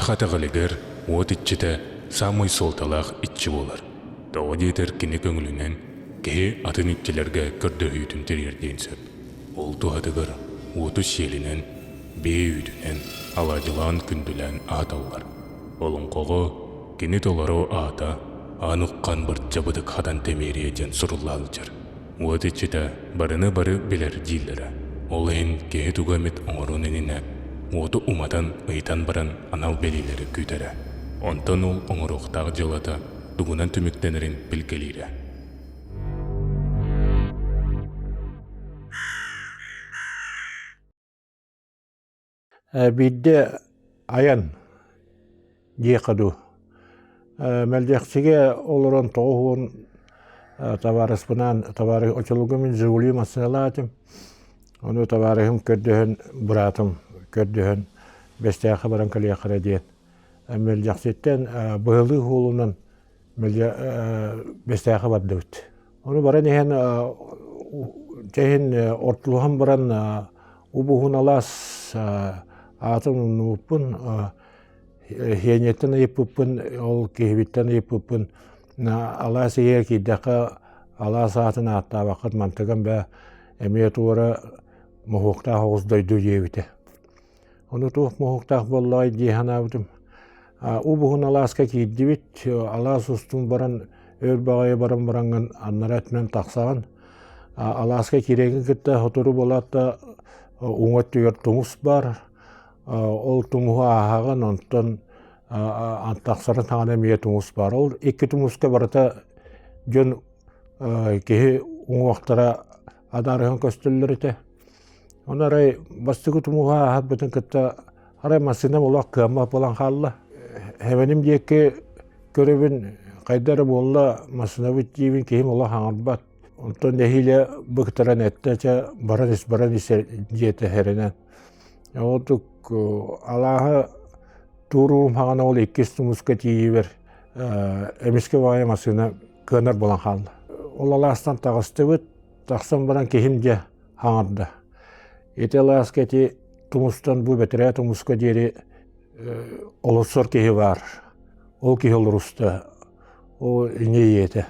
Саха итэҕэлигэр уот иччитэ саамай суолталаах иччи буолар. Тоҕо диэтэр кини көҥүлүнэн киһи атын иччилэргэ көрдөһүүтүн тириэрдиэн сөп. Ол туһатыгар уоту сиэлинэн, биэ үүтүнэн, алаадьылаан күндүлээн аһаталлар. Олоҥхоҕо кини толору аата Аан Уххан Бырдьа-Бытык Хатан Тэмиэрийэ диэн сурулла сылдьар. Уот иччитэ барыны бары билэр дииллэрэ. Ол иһин киһи тугу эмит оҥоруон иннинэ уоту уматан, ыйытан баран анал бэлиэлэри күүтэрэ. Онтон ол оҥоруохтаах дьыалата тугунан түмүктэнэрин билгэлиирэ. Биирдэ айан диэххэ дуу, Мэлдьэхсигэ олорон 90 табаарыспынаан табаарыһ оччолорго мин «Жигули» массыыналаах этим. Ону табаарыһым көрдөһөн, быраатым көрдөһөн Бэстээххэ баран кэлиэххэ эрэ диэн. Мэлдьэхситтэн быһылыы суолунан Бэстээххэ бардыбыт. Ону баран иһэн чэһин ортолоһон баран Убуһун алаас аатын умнубуппун, Хиэньэттэн ыйыппыппын, ол киһибиттэн ыйыппыппын алаас иһигэр киирдэххэ алаас аатын ааттаабаккыт мантыгым бээ эмиэ туора моһуоктаах оҕус дойду диэбитэ. Ону туох моһуоктаах буоллаҕай дии санаабытым. Убуһун алааска киирдибит, алаас устун баран өр баҕайы баран бараҥҥын аннара өттүнэн тахсаҕын. Алааска киирэргин кытта сотору буолаат да уҥа өттүгэр тумус баар. Ол тумуһу ааһаҕын, онтон тахсарын саҕана эмиэ тумус баар. Ол икки тумуска барыта дьон киһи уҥуохтара адаарыһан көстөллөр этэ. Ону арай бастакы тумуһу ааһарбытын кытта арай массыынам олох кыаммат буолан хаалла. Эбэним диэки көрөбүн, хайда эрэ буолла, массыынабыт диибин, киһим олох аҥарбат. Онтон нэһиилэ быктаран эттэ, чэ баран ис, баран ис диэтэ эрэнэн. Ол алааһы туоруум хаҕана ол иккис тумуска тиийиибэр эмискэ баҕайы массыына кыанар буолан хаалла. Ол алаастан таҕыстыбыт, тахсан баран киһим дьэ хаҥарда. Ити алааска ити тумустан бу бэтэрээ тумуска диэри олорсор киһи баар. Ол киһи олоруста. Ол иньэ ийэтэ.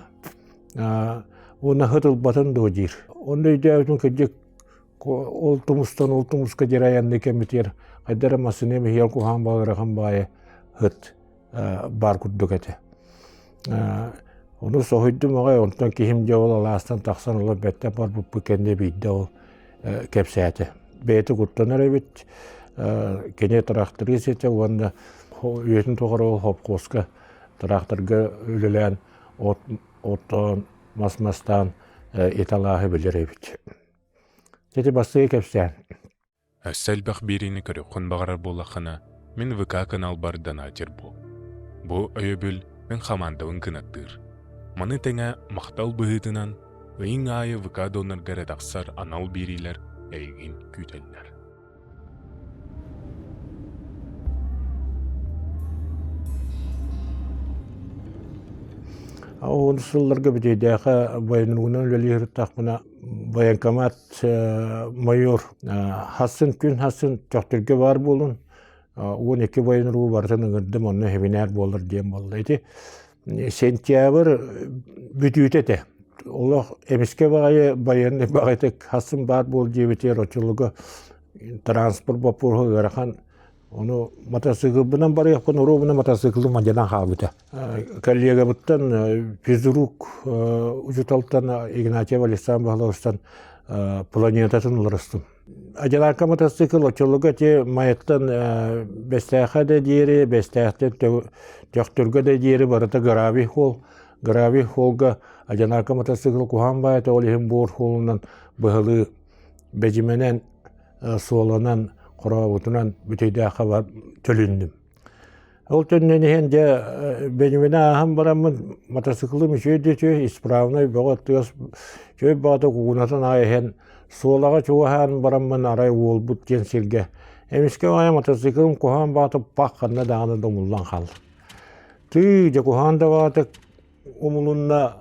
Уонна ыт ылбатын дуо диир. Онно өйдөөбүтүм кырдьык ол тумустан ол тумуска диэри айанныы кэммитигэр хайда эрэ массыына иһигэр куһаҕан баҕарыхан баайы ыт баар курдук этэ. Ону соһуйдум аҕай, онтон киһим дьэ ол алаастан тахсан олор бэттэх барбыппыт кэннэ биирдэ ол кэпсээтэ. Бэйэтэ куттанар эбит, кини тырахтарыыс этэ уонна үйэтин тухары ол хопхуоска тыраахтарга үлэлээн от оттоон, мас мастаан италааһы билэр эбит. Ити бастакы кэпсээн. Өссө элбэх биэриини көрүөххүн баҕарар буоллаххына, мин ВК каналбар донатер буол. Бу өйөбүл мин хамаандабын кынаттыыр. Маны тэҥэ махтал быһыытынан ыйыҥ аайы ВК донорга эрэ тахсар анал биэриилэр эйигин күүтэллэр. Уон сылларга Бүтэйдээхэ военругунан үлэлии сырыттахпына военкомат майор хассын күн хассын Төхтүргэ баар буолун 12 военруу барытын ыҥырдым онно семинар буолар диэн буолла ити сентябрь бүтүүтэ этэ олох эмискэ баҕайы байыаннай баҕайытык хассын баар буол диэбитигэр оччолорго транспорт боппуруоһа ыарахан Ону матасыыкылбынан барыахпын оруобуна матасыыкылым алдьанан хаалбыта. Коллегабыттан физрук учууталтан Игнатьев Александр Павловичтан планетатын уларыстым. Одинаково мотоцикл оччолорго ити Майаттан Бэстээххэ да диэри, Бэстээхтэн Төхтүргэ да диэри барыта гравий холл. Гравий холлга одинаково мотоцикл куһаҕан баайта, ол иһин буор холунан быһалыы бэдьимэнэн суоланан, хорообутунан Бүтэйдээххэ бар төлүннүм. Ол төннөн иһэн дьэ бэниминэ ааһан бараммын матасыыкылым үчүгэй да үчүгэй, исправнай бөҕө тыас үчүгэй баҕата кугунатан аҕай иһэн суолаҕа чугаһаан бараммын арай уолбут диэн сиргэ эмискэ аҕай матасыыкылым куһаҕан баҕата пах ханна даҕаны да умуллан хаалла. Тыы дьэ куһаҕан да баҕатык умулунна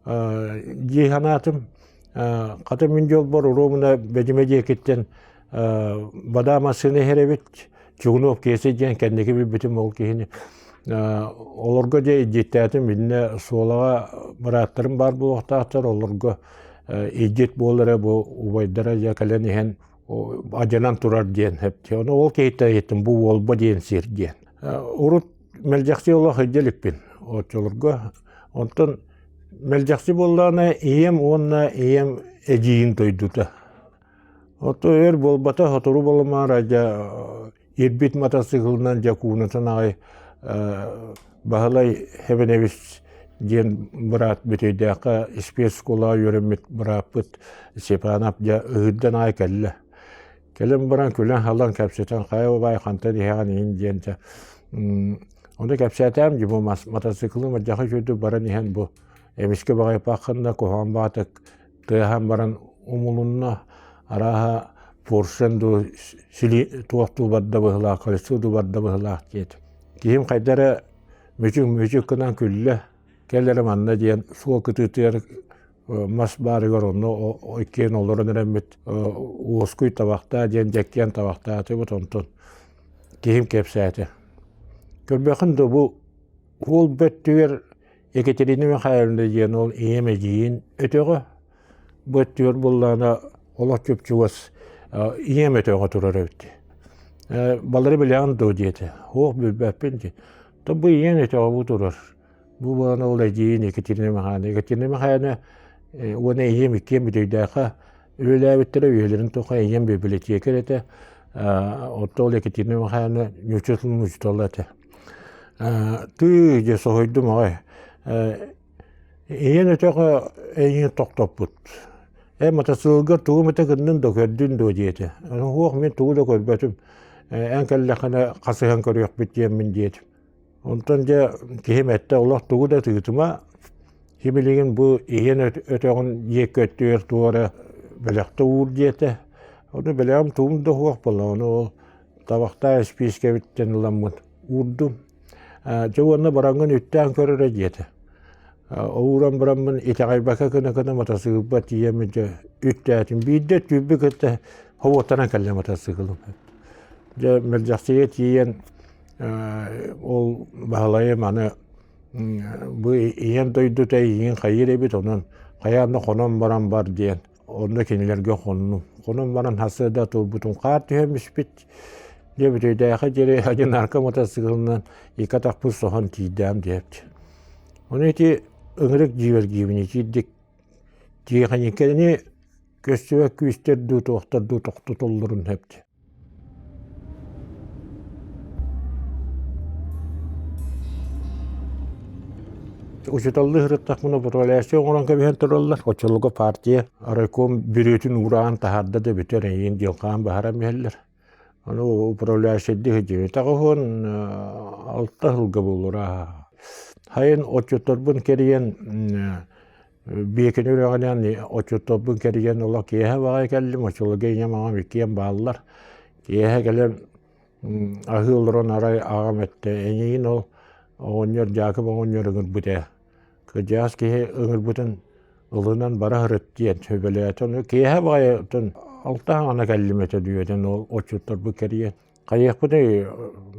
дии санаатым. Хата мин дьолбор уруомуна Бэдьимэ диэкиттэн бадаа массыына иһэр эбит. Чугунов Киэсэ диэн кэнники билбитим ол киһини. Олорго дьэ илдьиттээтим иннэ Суолаҕа бырааттарым баар буолуохтаахтар, олорго илдьит буолар эрэ бу убайдара дьэ кэлэн иһэн адьанан турар диэн эптэ. Ону ол киһиттэн ыйыттым бу Уолба диэн сир диэн. Урут Мэлдьэхси олох илдьэ иликпин оччолорго. Онтон Мэлдьэхси буоллаҕына ийэм уонна ийэм эдьиийин дойдута. Ото өр буолбата, сотору буолумаара дьэ ирбит матасыыкылынан дьэ куунатын аҕай Баһылай Хэбэнэбис диэн быраат Бүтэйдээххэ спецшколаҕа үөрэммит бырааппыт Степанов дьэ ыһыырдан аҕай кэллэ. Кэлэн баран күлэн-халан кэпсэтэн хайа убаай хантан иһэҕин иһин диэн дьэ ону кэпсээтэм дьи бу матасыыкылым мадьаха үчүгэйдик баран иһэн бу эмискэ баҕайпааххын да куһаҕан баҕатык тыаһаан баран умулунна, арааһа поршень дуу, сили туох дуу барда быһыылаах, колесо дуу барда быһыылаах диэтим. Киһим хайда эрэ мүчүк-мүчүк гынан күллэ, кэл эрэ манна диэн суол кытыытыгар мас баарыгар онно иккиэн олорон эрэммит уоскуй табахтаа диэн дьэккиэн табахтаатыбыт онтон киһим кэпсээтэ. Көрбөхүн да бу уол бөттүгэр Екатерина Михайловна диэн ол ийэм эдьиийин өтөҕө. Бу өттүгэр буоллаҕына олох чуп-чугас ийэм өтөҕө турар эбит. Балары билэҕин дуо диэтэ. Суох билбэппин дии. То бу ийэм өтөҕө бу турар. Бу буолан ол эдьиийин Екатерина Михайловна. Екатерина Михайловна уонна ийэм иккиэн Бүтэйдээххэ үлэлээбиттэрэ үйэлэрин тухары ийэм бибилэтиэкэр этэ. Оттон ол Екатерина Михайловна нуучча тылын учуутала этэ. Тыы дьэ соһуйдум аҕай. Ийэн өтөҕө эйигин тохтоппут. Ээ матасыылгар тугу эмэтэ гыннын да көрдүн дуо диэтэ. Суох мин тугу да көрбөтүм. Эн кэллэххинэ хасыһан көрүөхпүт диэммин диэтим. Онтон дьэ киһим эттэ олох тугу да тыытыма. Сибилигин бу ийэн өтөҕүн диэки өттүгэр тугу эрэ бэлэхтэ уур диэтэ. Ону бэлэҕим тугум да суох буолла. Ону ол табахтаах испиискэбиттэн ыламмын уурдум. Дьэ уонна бараҥҥын үттээн көр эрэ диэтэ. Ууран бараммын итэҕэйбэккэ гына-гына матасыыкылбар тиийэммин дьэ үттээтим. Биирдэ түүрбү кытта хобуоттанан кэллэ матасыыкылым. Дьэ Мэлдьэхсигэ тиийэн ол Баһылайым аны бу ийэм дойдута эйигин хайыыр эбит онон хайаан да хонон баран бар диэн Онно кинилэргэ хоннум. Хонон баран сарсыарда турбутум хаар түһэн испит. Дьэ Бүтэйдээххэ диэри одинарка мотоциклынан икки атахпын соһон тиийдэм диэбит. Ону ити ыҥырык дьиибэргиибин итиирдик тиэхиньикэни көстүбэт күүстэр дуу туохтар дуу тохтотоллорун сөп Учууталлыы сырыттахпына управляющай оҥорон кэбиһэн тураллар. Оччолорго партия райком бүрүөтүн уураан таһаарда да бүтэр эйиин дьылҕаан баһаран иһэллэр. Ону управляющайдыы сылдьыбатах уһун алта сылга буолура. Сайын отчуттарбын кэрийэн Биэкини үрэҕинэн отчуттарбын кэрийэн олох киэһэ баҕайы кэллим, оччолорго ийэм аҕам иккиэн бааллар. Киэһэ кэлэн аһыы олорон арай аҕам эттэ, эйигин ол оҕонньор Дьаакып оҕонньор ыҥырбыт ээ. Кырдьаҕас киһи ыҥырбытын ылынан бара сырыт диэн сүбэлээтэ. Ону киэһэ баҕайы оттон алта хаҥана кэллим этэ дүйэтин ол отчуттарбыт кэрийэн. Хайыахпытый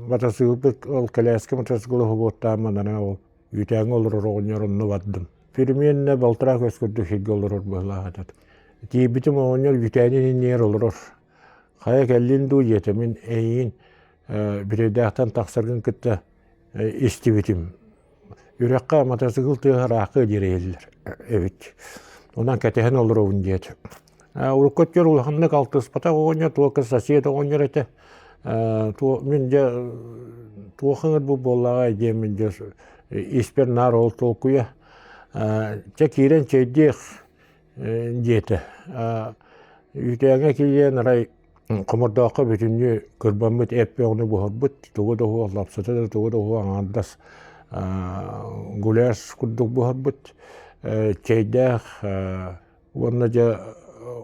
матасыыкылбыт ол кэлээскэ матасыыкылы уһугуоттааммын аны ол Үүтээҥҥэ олорор оҕонньор онно бардым. Переменнэ балтараа көс курдук сиргэ олорор быһыылаах этэ. Тиийбитим оҕонньор үүтээнин иннигэр олорор. Хайа кэллин дуу диэтэ мин эйигин Бүтэйдээхтэн тахсаргын кытта истибитим. Үрэххэ матасыкыл тыаһа ыраахха диэри иһиллэр эбит. Онон кэтэһэн олоробун диэтэ. Урукку өттүгэр улаханнык алтыспатах оҕонньор, туохха сосед оҕонньор этэ. Мин дьэ туох ыҥырбыт буоллаҕай диэммин дьэ испэр наар ол толкуйа. Чэ киирэн чэйдиэх диэтэ. Үүтээҥҥэ киирэн арай хомордооххо бүтүннүү кырбаммыт эп бөҕөнү буһарбыт, тугу да уһуох лапсата да тугу да уһуох аҥаардас гуляш курдук буһарбыт. Чэйдээх Уонна дьэ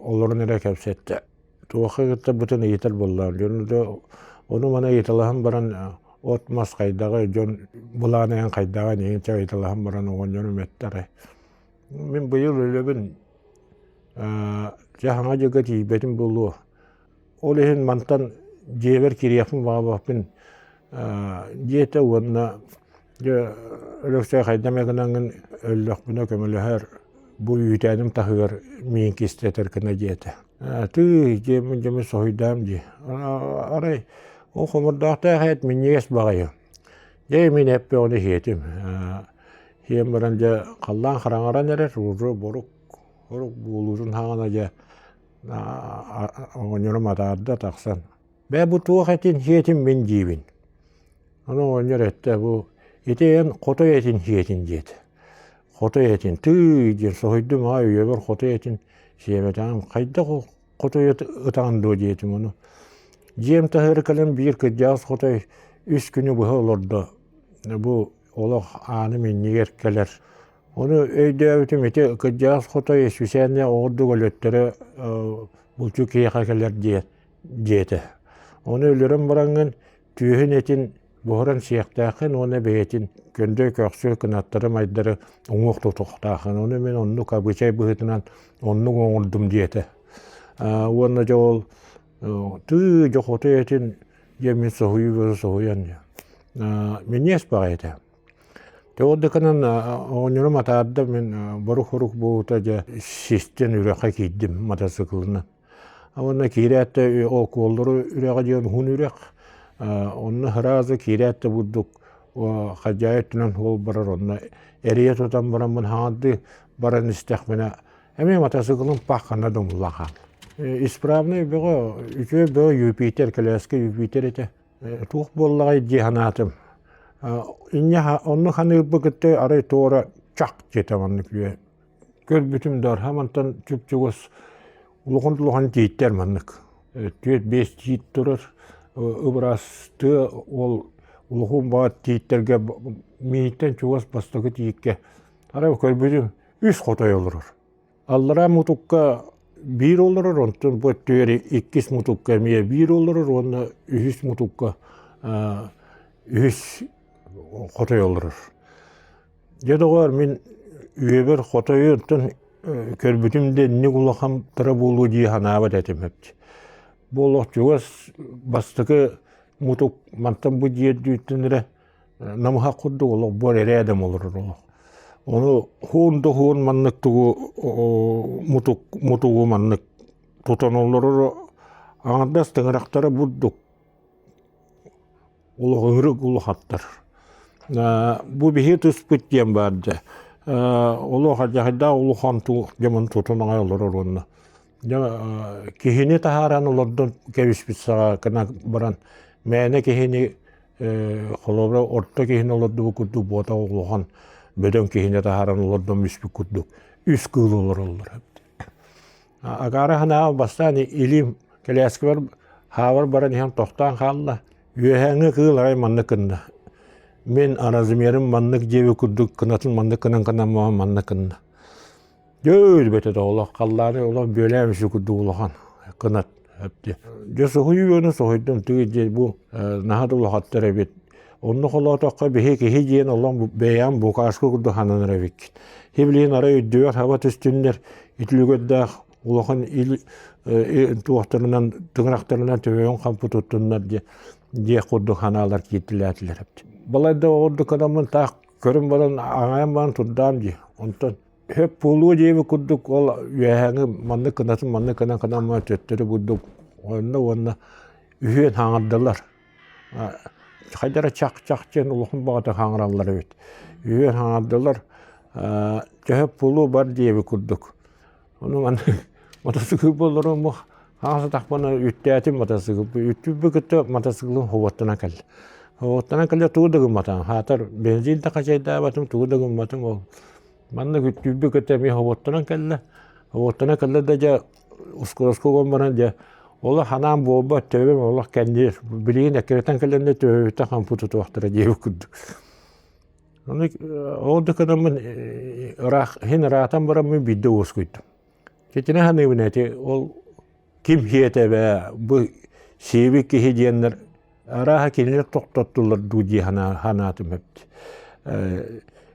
олорон эрэ кэпсэттэ. Туохха кыттарбытын ыйытар буоллаҕым. Дьону да ону-маны ыйыталаһан баран от-мас хайдаҕый, дьон былаан айан хайдаҕын иһин чэ ыйыталаһан баран оҕонньорум эттэ арай. Мин быйыл үлэбин дьэ хаҥа дьылга тиийбэтим буолуо. Ол иһин мантан дьиэбэр киириэхпин баҕарбаппын диэтэ уонна дьэ Өлөксөй хайдах эмэ гынаҥҥын өллөхпүнэ көмөлөһөр бу үүтээним таһыгар миин кистэтэр гына диэтэ. Тыый диэммин дьэ соһуйдаам дии. Арай ол хомурдаахтаах эт минньигэс баҕайы. Дьэ мин эппэҕинэ иһиэтим. Иһэн баран дьэ халлаан хараҥаран эрэр, уже борук борук буолуутун хаҕана дьэ оҕонньорум атаарда тахсан. Бээ бу туох этин сиэтим мин диибин. Ону оҕонньор эттэ бу ити эн хотой этин сиэтин диэтэ. Хотой этин тыый диэн соһуйдум аҕай үйэбэр хотой этин сиэбэтэҕим хайдах ол хотой ытаҕын дуо диэтим ону. Дьиэм таһыгар кэлэн биир кырдьаҕас хотой үс күнү быһа олордо. Бу олох ааным иннигэр кэлэр. Ону өйдөөбүтүм ити кырдьаҕас хотой сүсээннэ оҕурдук өлөттөрө булчу киһиэхэ кэлэр диэн диэтэ. Ону өлөрөн бараҥҥын түөһүн этин буһаран сиэхтээххин уонна бэйэтин көндөй көхсү кынаттары майдары уҥуох тутуохтааххын. Ону мин оннук абыычай быһыытынан оннук оҥордум диэтэ. Уонна дьэ ол тыы дьохотой этин дьэ мин соһуйуу соһуйан минньиэс баҕайы этэ. Дьэ ол да гынан оҕонньорум атаарда мин борук-хорук буолуута дьэ систэн үрэххэ киирдим матасыыкылынан. Уонна киирээт да окуоллары үрэҕэ диэн уһун үрэх. Онно сразу киирээт да бурдук хадьаайы өттүнэн суол барар онно эрийэ тутан бараммын хаҥардыы баран истэхпинэ эмиэ матасыыкылым пах ханна да умуллан хаалла. Исправный бөҕө үчүгэй бөҕө Юпитер кэлээскэ Юпитер этэ. Туох буоллаҕай дии санаатым. Инньэ онно ханыырбы кытта арай туора чах диэтэ маннык үө Көрбүтүм да мантан чуп-чугас улахан-улахан тииттэр маннык. Түөрт-биэс тиит турар. Ыбыраас тыа ол улахан баҕа тииттэргэ мииттэн чугас бастакы тииккэ арай көрбүтүм үс хотой олорор. Аллараа мутукка биир олорор, онтон бу өттүгэр иккис мутукка эмиэ биир олорор уонна үһүс мутукка үһүс хотой олорор. Дьэ, доҕоор, мин үйэбэр хотойуттан көрбүтүм да инник улахантара буолуо дии санаабат этим эбит. Бу олох чугас бастакы мутук мантан бу дьиэ үрдүттэн эрэ намыһах курдук олох буор эрээдэм олорор олох. Ону хуун да хуун маннык тугу мутук мутугу маннык тутан олорор аҥардас тыҥырахтара бурдук Улаҕыҥырык улахаттар. Бу биһи түспүт диэн баар дьэ. Олох алдьархайдаах улахан дьомун тутун аҕай олорор уонна дьэ киһини таһааран олордон кэбиспит саҕа гына баран мээнэ киһини холобура орто киһини олордубут курдук буотах улахан бөдөҥ киһини таһааран олордон бүспүт курдук үс кыыл олороллор эбит. Агаара санааҕа бастаан илиим кэлээскэбэр хаабар баран иһэн тохтоон хаалла. Үөһээҥҥи кыыл арай маннык гынна. Мин размерым маннык диэбит курдук кынатын маннык гынан гынан маннык гынна. Дьэ өлбөтө да олох халлааны олох бүөлээн үсү курдук улахан кынат эпти. Дьэ соһуйуу соһуйдум тыый диэ бу наһаа да улахаттар эбит. Онно холоотоххо биһи киһи диэн олом бэйэм букашка курдук сананар эбиккин. Хибилиин арай үрдүгэр хаба түстүннэр итилүгэрдээх улахан ил туохтарынан тыҥырахтарынан төбөйөн хампы туттуннар диэ диэх курдук санаалар кииртилээтилэр эбит. Балайда оҕурдук кынаммын таах көрөн баран аҥайан баран турдаам дии. Онтон хөп буолуо диэбит курдук ол үөһээҥи маннык кынатын маннык кынан кынан төттөрү бурдук онно уонна үһүөн хаҥардылар. Хайдара чах-чах диэн улахан баҕата хаҥыраллар эбит. Үһүөн хаҥардылар, төһө пулу бар диэбит курдук. Ону манна мотоциклы буолларым хаҥас атахпын үттээтим мотоциклы. Үттүүбү кытта мотоциклым хобуоттанан кэллэ. Хобуоттанан кэллэ тугу да гымматым. Хаатар бензин да хачайдаабатым, тугу да гымматым ол. Манна үттүүбү кытта эмиэ хобуоттанан кэллэ. Хобуоттанан кэллэ да дьэ ускураска уган баран дьэ олох ханаан буолбат төбөм олох кэнниир билигин эккирэтэн кэлэннэ төбөбүттэн хампы тутуохтара диэбит курдук ону ол да гынаммын ыраах иһин ыраатан бараммын биирдэ уоскуйдум итини саныыбын эти ол ким сиэтэ бээ бу сиэбит киһи диэннэр Арааһа кинилэр тохтоттулар дуу дии санаатым эбит.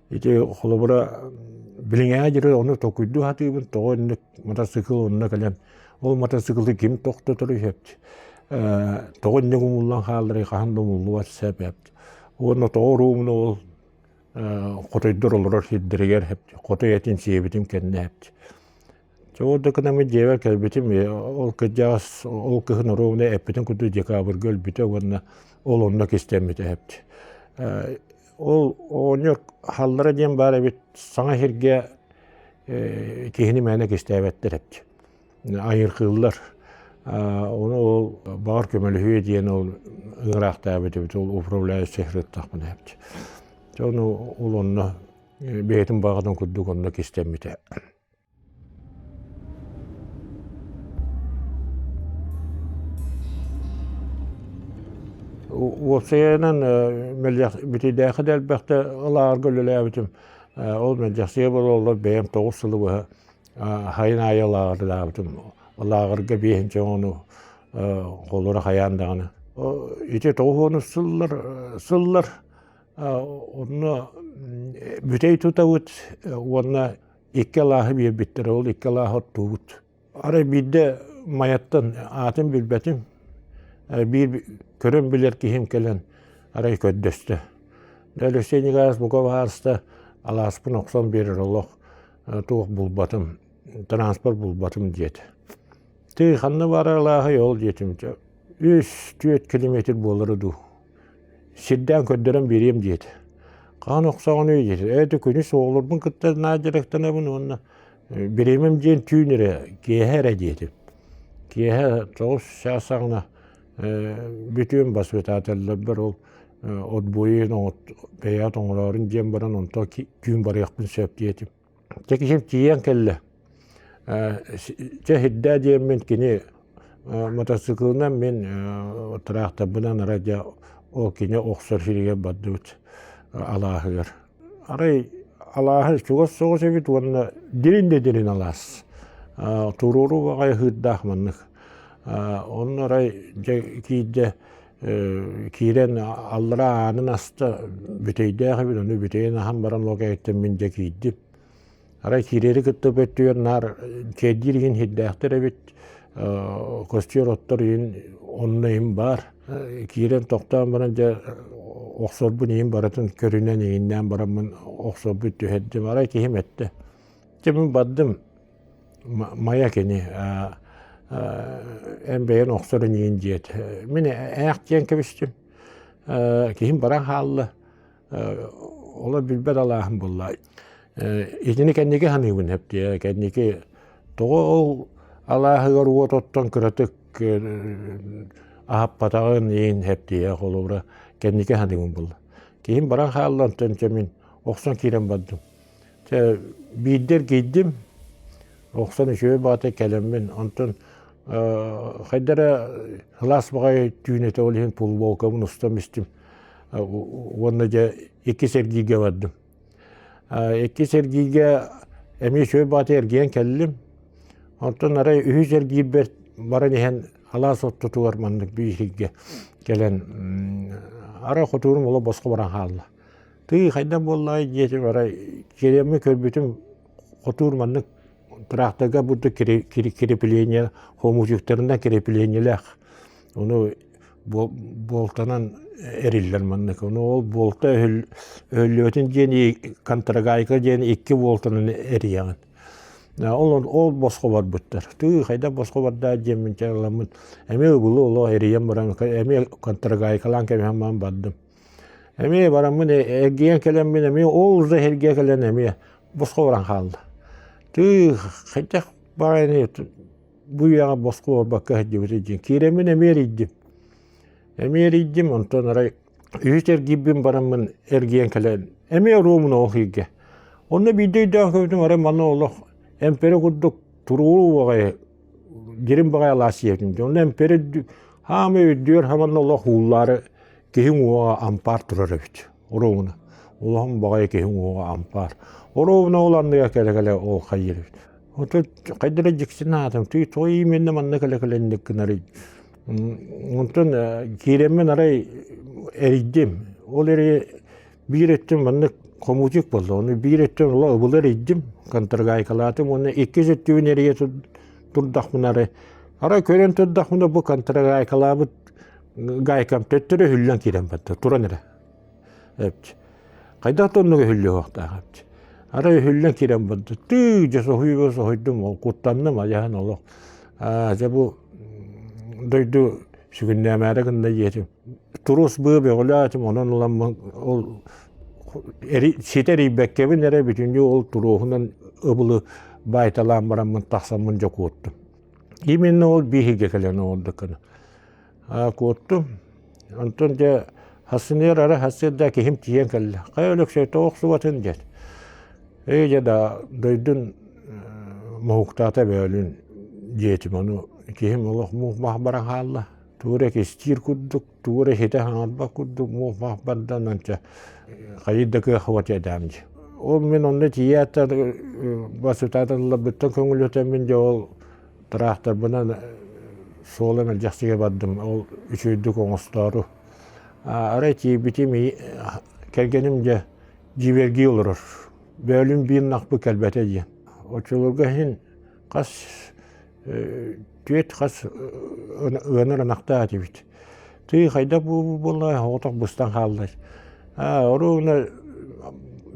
Ити холобура билиҥҥээ диэри ону толкуйдуу сатыыбын, тоҕо инник матасыыкыл онно кэлэн, ол матасыыкылы ким тохтоторуй эбит. Тоҕо инник умуллан хаалларый хаһан да умуллубат сөп Уонна тоҕо уруумуна ол хотойдор олорор сирдэригэр хотой этин сиэбитим кэннэ Чэ ол да гынаммын дьиэбэр кэлбитим, ол кырдьаҕас ол кыһын оруобуна эппитин курдук декабрьга өлбүтэ уонна ол онно кистэммитэ эбит. Ол оҕонньор халлара диэн баар эбит, саҥа сиргэ киһини мээнэ кистээбэттэр эбит. Айыркыыллар. Ону ол баҕар көмөлөһүө диэн ол ыҥыраахтаабыт эбит, ол управляющай сырыттахпына эбит. Дьэ ону ол онно бэйэтин баҕатын курдук онно кистэммитэ. Уопсайынан бүтүйдээхи да элбэхтэ лааҕырга үлэлээбитим. Ол мэлдьэхсийэ буолаллар бэйэм 9 сылы быһа хайын аайы лааҕырдаабытым. Лааҕырга биэһинчэ оҕону холура хайаан даҕаны. Ити 90 сыллар сыллар онно бүтэй тутабыт уонна икки алааһы биэрбиттэрэ, ол икки алааһы оттуубут. Арай биирдэ Майаттан аатын билбэтим, биир көрөн билэр киһим кэлэн арай көрдөстө. Алексей Николаевич бука баһаарыста алааспын охсон биэрэр олох туох булбатым, транспорт булбатым диэтэ. Тыы ханна баар алааһый ол диэтим. 3-4 километр буолара дуу. Сирдээн көрдөрөн биэриэм диэтэ. Хаан охсоҕунуй диэтэ. Ээ күнүс оҕолорбун кытта наар дьарыктанабын уонна бириэмэм диэн түүн эрэ, киэһэ эрэ диэтим. Киэһэ 9 чаас саҕана бүтүөн баспытаателлэрбэр ол отбойун бэйэҕит оҥороорун диэн баран онтон түүн барыахпын сөп диэтим. Чэ киһим тиийэн кэллэ. Чэ сирдээ диэммин кини мотоциклынан мин тыраахтарбынан арай дьэ ол кини охсор сиригэр бардыбыт алааһыгар. Арай алааһы чугас соҕус эбит уонна дирин да дирин алаас. Туруору баҕайы ыһыырдаах маннык. Онно арай дьэ киирдэ киирэн аллараа аанын аста бүтэйдээх эбит ону бүтэйин аһан баран ол кэнниттэн мин дьэ киирдим. Арай киирэри кытта өттүгэр наар чэйдиир иһин сирдээхтэр эбит, костер оттор иһин онно иһин баар. Киирэн тохтоон баран дьэ охсорбун иһин барытын көрүнэн иһиннээн бараммын охсорбут түһэрдим. Арай киһим эттэ. Дьэ мин бардым Майа кини эн бэйэн охсор инигин диэт. Мин ээх диэн кэбистим. Киһим баран хаалла. Олор билбэт алааһым буолла. Итини кэнники саныыбын эптиэ. Кэнники тоҕо ол алааһыгар уот оттон кыратык аһаппатаҕын иин эптиэ холобура кэнники саныыбын буолла. Киһим баран хаалла онтон чэ мин охсон киирэн бардым. Чэ биирдэ эргийдим, охсон үчүгэй баҕата кэлэммин, онтон хайда эрэ сылаас баҕайы түүн этэ, ол иһин футболкабын устан истим уонна дьэ иккис эргииргэ бардым. Иккис эргииргэ эмиэ үчүгэй баҕата эргийэн кэллим. Онтон арай үһүс эргиирбэр баран иһэн алаас ортотугар маннык биир сиргэ кэлэн арай хотуурум олох босхо баран хаалла. Тыы хайдах буоллаҕай диэтим арай кириэммин көрбүтүм хотуур маннык тыраахтарга бурдук крепление хомуучуктарынан креплениелээх ону буолтанан эриллэр маннык ону ол буолта өһүллүбэтин диэн контрагайка диэн икки буолтанан эрийэҕин ол ол босхо барбыттар тыы хайдах босхо бардаа диэммин чаламмын эмиэ ыбылы олох эрийэн баран эмиэ контрагайкалаан кэбиһэн баран бардым Эмиэ бараммын эргийэн кэлэммин эмиэ ол да эргийэ кэлэн эмиэ босхо баран хаалла. Тыы хайдах баҕайыны бу үйэҕэ босхо барбакка сылдьыбыт диэн киирэммин эмиэ эрийдим. Эмиэ эрийдим онтон арай үһүс эргийбин бараммын эргийэн кэлэн эмиэ оруомун ол иһиргэ. Онно биирдэ өйдөөн көрбүтүм арай манна олох эмпэрэ курдук туруору баҕайы дирин баҕайы алаас сиэтим. Онно эмпэрэ хаамай үрдүгэр хаманна олох ууллаары Киһи уҥуоҕа ампаар турар эбит. Оруобуна. Улахан баҕайы киһи уҥуоҕа ампаар. Оруобуна ол анныгар кэлэ-кэлэ ол хайыыр эбит. Отут хайда эрэ дьиксин аатым. Тыы тоҕо именно манна кэлэ-кэлэ инник гынарый. Онтон киирэммин арай эрийдим. Ол эрэ биир өттүм маннык хомуучук буолла. Ону биир өттүн ыла ыбылы эрийдим, контргайкалаатым уонна иккис өттүбүн эрийэ турдахпына арай. Арай көрөн турдахпына бу контрагайкалаабыт гайкам төттөрү өһүллэн киирэн барда, туран эрэ. Эпчи. Хайдах да оннук өһүллүө эпчи. Арай өһүллэн киирэн барда. Тыы, дьэ соһуйга соһуйдум, ол куттанным, адьаһан олох. Аа, дьэ бу дойду сүгүннээмээри гынна диэтим. Турус быа бөҕөлөөтүм, онон ыламмын ол ситэ эрийбэккэбин эрэ бүтүннүү ол туруоһунан ыбылы баайталаан бараммын тахсаммын дьокуоттум. Именно ол биһиги кэлэн оҥордуккуна. Куоттум. Онтон дьэ хассыныар ара хассыарда киһим тиийэн кэллэ. Хайа Өлөксөй тоҕо охсубатын диэн. Ээ дьэ да дойдун моһуктаата бөөлүн диэтим ону киһим олох мух-мах баран хаалла. Тугу эрэ кистиир курдук, тугу эрэ ситэ хаҥарбат курдук муох-маах бардан анча хайыр да кыах этээм дии. Ол мин онно тиийээт басытааталларбыттан көҥүлүтэммин дьэ ол тыраахтарбынан суола мэлдьэхсигэ бардым ол үчүгэйдик оҥостоору. Арай тиийбитим кэргэним дьэ дьиибэргии олорор. Бөөлүн биир нахпы кэлбэтэ диэн. Оччолорго иһин хас түөрт хас ыанар ынахтаах этибит. Тыы хайдах буолла оҕотох быстан хаалла. Аа оруобуна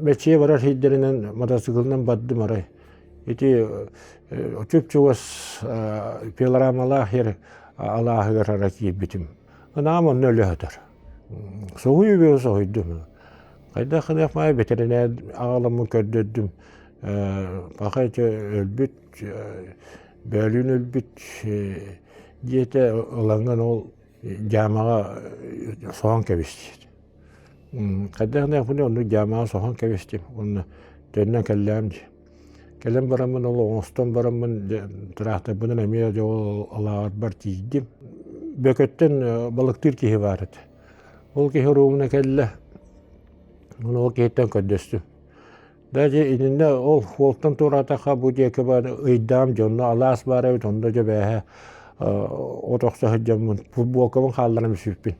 мэччийэ барар сирдэринэн мотоциклынан бардым арай. Ити чуп-чугас пилорамалаах сир алааһыгар ара киирбитим. Ынаҕым онно өлө сытар. Соһуйу соһуйдум. Хайдах гыныах маайа бэтэринээр аҕаламмын көрдөрдүм. Паха ити өлбүт бөөлүүн өлбүт диэтэ ылаҥҥын ол дьаамаҕа соһон кэбис диэтэ. Хайдах гыныахпыный оннук дьаамаҕа соһон кэбистим уонна төннөн кэллэҕим дии. Кэлэн бараммын ол оҥостон бараммын тыраахтарбынан эмиэ дьэ ол алааҕарбар тиийдим. Бөкөттөн балыктыыр киһи баар этэ. Ол киһи оруобуна кэллэ. Ону ол киһиттэн көрдөстүм. Даже иннинэ ол уолтан туораатахха бу диэки бар ыйдаам дьонно алаас баар эбит онно дьэ бээһэ от охсо сылдьаммын футболкабын хаалларан сүппүн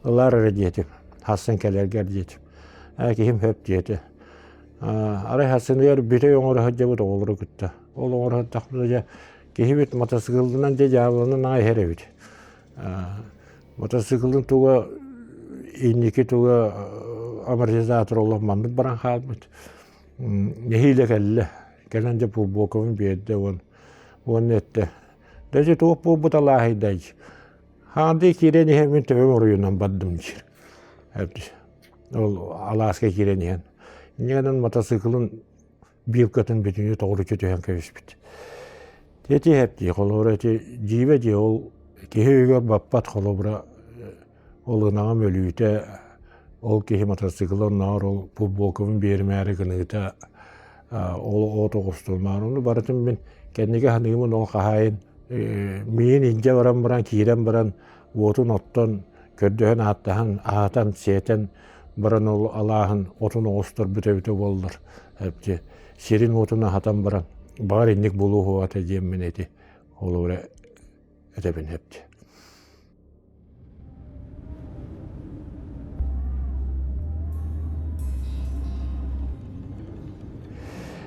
ылаар эрэ диэтим хассан кэлэргэр диэтим ээ киһим сөп диэтэ арай хассыныгар бүтэй оҥоро сылдьабыт оҕолору кытта ол оҥоро сыттахпына дьэ киһибит мотоциклынан дьэ дьаабыланан аҕай иһэр эбит Мотоциклын туга инники туга амортизатор олох маннык баран хаалбыт. Нэһиилэ кэллэ. Кэлэн дьэ Пулбоковын биэрдэ уон уонна эттэ. Даже туох буолбут алааһыйдай. Хаандыы киирэн иһэн мин төбөм оруйунан бардым диир. Ол алааска киирэн иһэн. Инньэ гынан мотоциклын биилкатын бүтүннүү тоҕуруччу түһэн кэбиспит. Ити эптии холобура ити дьиибэ дии ол киһи өйүгэр баппат холобура ол ынаҕым өлүүтэ ол киһи мотоцикла оннооҕор ол футболкабын биэримээри гыныыта ол от оҕустурмаан ону барытын мин кэнники саныыбын ол хаһаайын миин илдьэ баран баран киирэн баран уотун оттон көрдөһөн ааттаһан аһатан сиэтэн баран ол алааһын отун оҕустарбыт эбитэ буоллар эпти сирин уотун аһатан баран баҕар инник буолуо этэ диэммин ити холобура этэбин эпти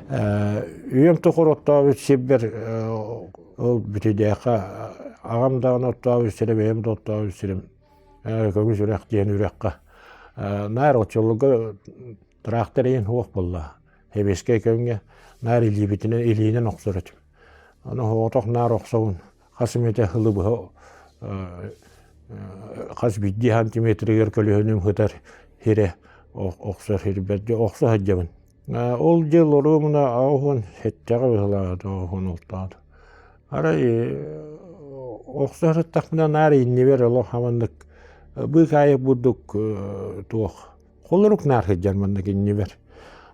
Үйэм тухары оттообут сирбэр ол бүтүдээххэ аҕам даҕаны оттообут сирэ бэйэм да оттообут сирим Көмүс үрэх диэн үрэххэ наар оччолорго тыраахтар иһин суох буолла. Сэбиэскэй кэмҥэ наар илиибитинэн илиинэн охсор этим. Ону соҕотох наар охсобун хас эмэтэ сылы быһа хас биирдии сантиметрыгар көлөһүнүм сытар сирэ охсор сирбэр охсо сылдьабын. Ол дьыл оруобуна 87-ҕэ быһылаата, 86. Арай охсо сыттахпына наар иннибэр олох хаманнык быыкаайык бурдук туох холорук наар сылдьар маннык иннибэр.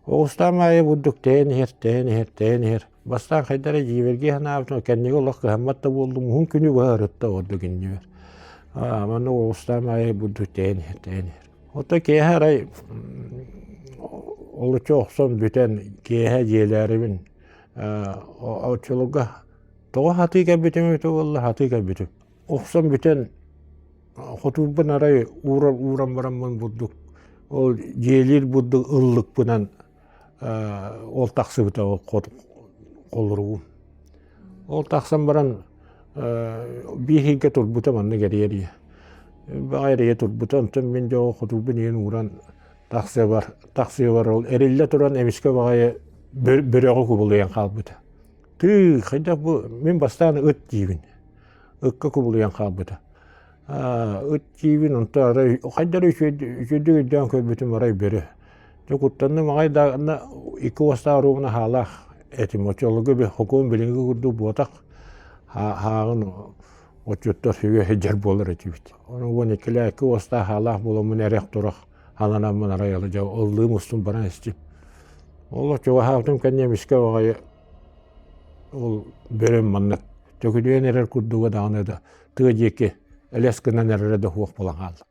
Оҕустаам аайы бурдук тэйэн иһэр, тэйэн иһэр, тэйэн иһэр. Бастаан хайда эрэ дьиибэргии санаабытым, кэннигэ олох кыһаммат да буоллум, уһун күнү быһа ырытта ордук иннибэр. Маннык оҕустаам аайы бурдук тэйэн иһэр, тэйэн иһэр. Оттон киэһэ арай олуччу охсон бүтэн киэһэ дьиэлээрибин оччолорго тоҕо хатыы кэлбитим эбитэ буолла хатыы кэлбитим. Охсон бүтэн хотуурбун арай ууран ууран бараммын бурдук ол дьиэлиир бурдук ыллыкпынан ол тахсыбыта ол холоругум. Ол тахсан баран. Биир иһиргэ турбута маннык эрийэ-эрийэ. Баҕа эрийэ турбута, онтон мин дьэ ол хотуурбун иһин ууран тахсыабар, тахсыабар ол эриллэ туран эмискэ баҕайы бөрөҕө кубулуйан хаалбыта. Тыы, хайдах бу мин бастаан ыт диибин. Ыкка кубулуйан хаалбыта. Ыт диибин, онтон арай хайдах эрэ үчүгэйдик өйдөөн көрбүтүм арай бөрө. Дьэ куттанным аҕай да икки уостаах оруобуна хаалаах этим. Оччолорго хокуон билиҥҥи курдук буотах хааҕын отчуттар сүгэ сылдьар буолар этибит. Ону 12 икки уостаах хаалаах буоламмын эрэх-турах хананаммын арай дьэ ыллыым устун баран истим. Ол чугаһаабытым кэннэ эмискэ баҕайы ол бөрөм маннык төкүнүйэн эрэр курдуга даҕаны да тыа диэки элэс гынан эрэрэ да суох буолан хаалла.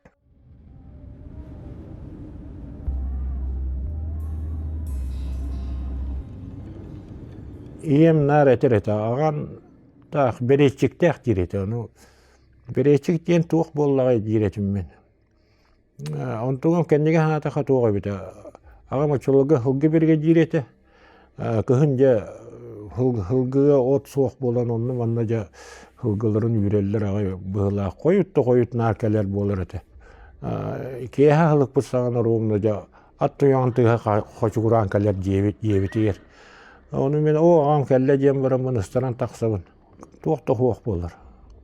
Ийэм наар этэр этэ, аҕам таах бэриэччиктээх диир этэ, ону бэриэччик диэн туох буоллаҕай диир этим мин. Онтугум кэннигэ санаатахха туох эбитэ, аҕам оччолорго сылгы биригэдьиир этэ. Кыһын дьэ сылгыга от суох буолан онно-манна дьэ сылгыларын үүрэллэр аҕай быһыылаах. Хойут да хойут наар кэлэр буолар этэ. Киэһэ аһылыкпыт саҕана ровно дьэ ат туйаҕын тыаһа хочугураан кэлэр диэбит диэбитигэр. Ону мин оо аҕам кэллэ диэн бараммын ыстанан тахсабын. Туох да суох буолар.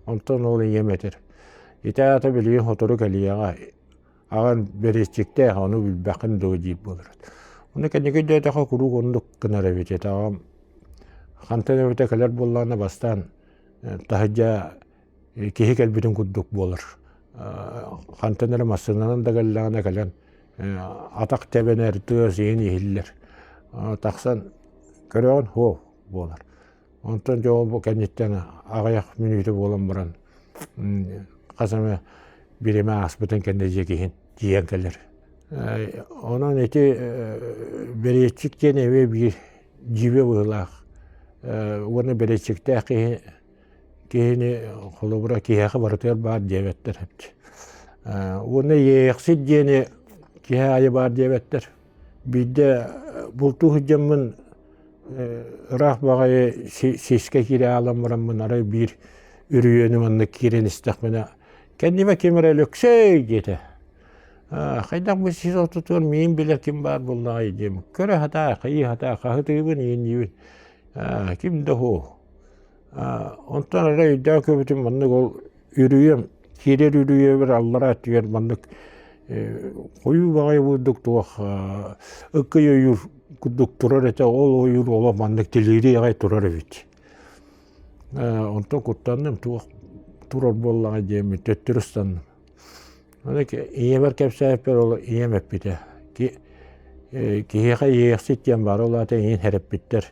Онтон ол ийэм этэр: «Ити аата билигин сотору кэлиэҕэ, аҕан бэриэччиктээх, ону билбэххин дуо?» диир буолар. Ону кэнники өйдөөтөххө куруук оннук гынар эбит этэ. Аҕам хантан эбитэ кэлэр буоллаҕына бастаан таһырдьа киһи кэлбитин курдук буолар. Хантан эрэ массыынанан да кэллэҕинэ кэлэн атах тэбэнэр, тыас иһин иһиллэр. Тахсан көрөҕүн, һуох буолар. Онтон дьэ ол бу кэнниттэн аҕыйах мүнүүтэ буолан баран хас эмэ бириэмэ ааспытын кэннэ дьиэ киһин тиийэн кэлэр. Онон ити бэриэччик диэн эмиэ биир дьиибэ быһыылаах уонна бэриэччиктээх киһи киһини холобура киһиэхэ барытыгар баар диэбэттэр эбит. Уонна иэйэхсит диэни киһи аайы баар диэбэттэр. Биирдэ бултуу сылдьаммын ыраах баҕайы сискэ киирэ аалан бараммын арай биир үрүйэни маннык киирэн истэхпинэ кэннибэ ким эрэ Өлөксөй диэтэ. Хайдах бу сис ортотугар миин билэр ким баар буоллаҕай диэм. Көрө сатаа, хайыы сатаа, хаһытыыбын иинниибин. Ким да суох. Онтон арай өйдөөн көрбүтүм маннык ол үрүйэм киирэр үрүйэбэр аллараа өттүгэр маннык хойуу баҕайы курдук туох ыккый ойуур курдук турар этэ ол ойуур олох маннык тилиирий аҕай турар эбит. Онтон куттанным туох турар буоллаҕай диэммин төттөрү ыстанным. Аны ийэбэр кэпсээппэр ол ийэм эппитэ киһиэхэ иэйэхсит диэн баар ол аата эйигин сэрэппиттэр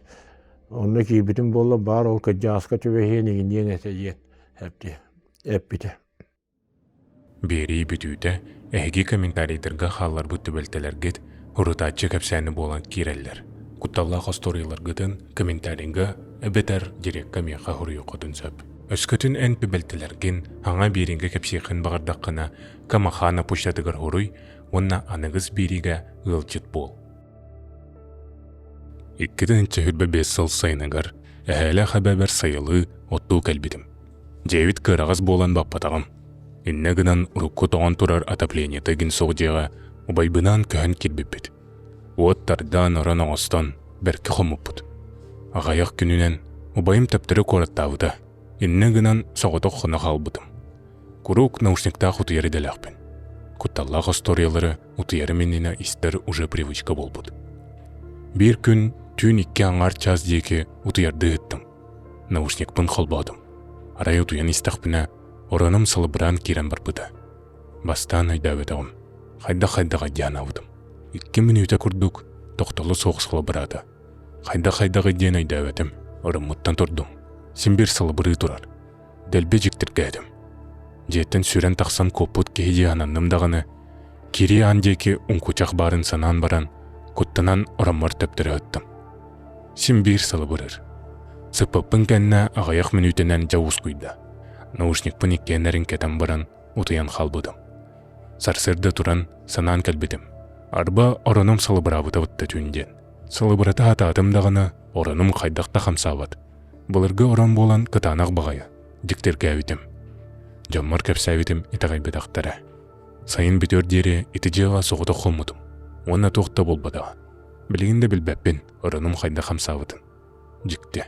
Онно киирбитим буолла баар ол кырдьаҕаска түбэһиэн иҥиниэн этэ диэн эппитэ. Биэрии бүтүүтэ эһиги комментарийдарга хаалларбыт түбэлтэлэргит урутааччы кэпсээни буолан киирэллэр. Кутталлаах остуоруйаларгытын комментарийга эбэтэр дирекка миэхэ суруйуоххутун сөп. Өскөтүн эн түбэлтэлэргин хаҥа биэриигэ кэпсиэххин баҕардаххына, Камахана почтатыгар суруй уонна аныгыс биэриигэ ыалдьыт буол. 2025 сыл сайыныгар эһээлээх эбэбэр сайылыы, оттуу кэлбитим. Дьиэбит кыараҕас буолан баппатаҕым. Иннэ гынан урукку тоҥон турар отоплениета игин суох дьиэҕэ убайбынаан көһөн киирбиппит. Уот тардаан орон оҥостон бэркэ хоммуппут. Аҕыйах күнүнэн убайым төптөрү куораттаабыта. Иннэ гынан соҕотох хоно хаалбытым. Куруук наушниктаах утуйар идэлээхпин. Кутталлаах остуоруйалары утуйарым иннинэ истэр уже привычка буолбут. Биир күн түүн икки аҥаар чаас диэки утуйардыы ыһыттым. Наушникпын холбоотум. Арай утуйан истэхпинэ, оронум салыбыраан киирэн барбыта. Бастаан өйдөөбөтөҕүм. Хайдах-хайдаҕай дианаабытым. Икки мүнүүтэ курдук тохтоло суох салыбыраата. Хайдах-хайдаҕый диэн өйдөөбөтүм. Ороммуттан турдум. Син биир салыбырыы турар. Дэлби дьиктиргээтим. Дьиэттэн сүүрэн тахсан куоппут киһи дии сананным даҕаны, киирии аан диэки уҥкучах баарын санаан баран, куттанан ороммор төптөрү ыттым. Син биир салыбырыр. Сыппыппын кэннэ аҕыйах мүнүүтэнэн дьэ уускуйда. Наушникпын иккиэннэрин кэтэн баран утуйан хаалбытым. Сарсыарда туран санаан кэлбитим. Арба оронум салыбыраабыта бытта түүн диэн. Салыбырата сатаатым даҕаны оронум хайдах да хамсаабат. Былыргы орон буолан кытаанах баҕайы. дьиктиргээбитим. Дьоммор кэпсээбитим итэҕэйбэтэхтэрэ. Сайын бүтүөр диэри ити дьиэҕэ соҕотох хоммутум уонна туох да буолбатаҕа. Билигин да билбэппин, оронум хайдах хамсаабытын. Дьикти.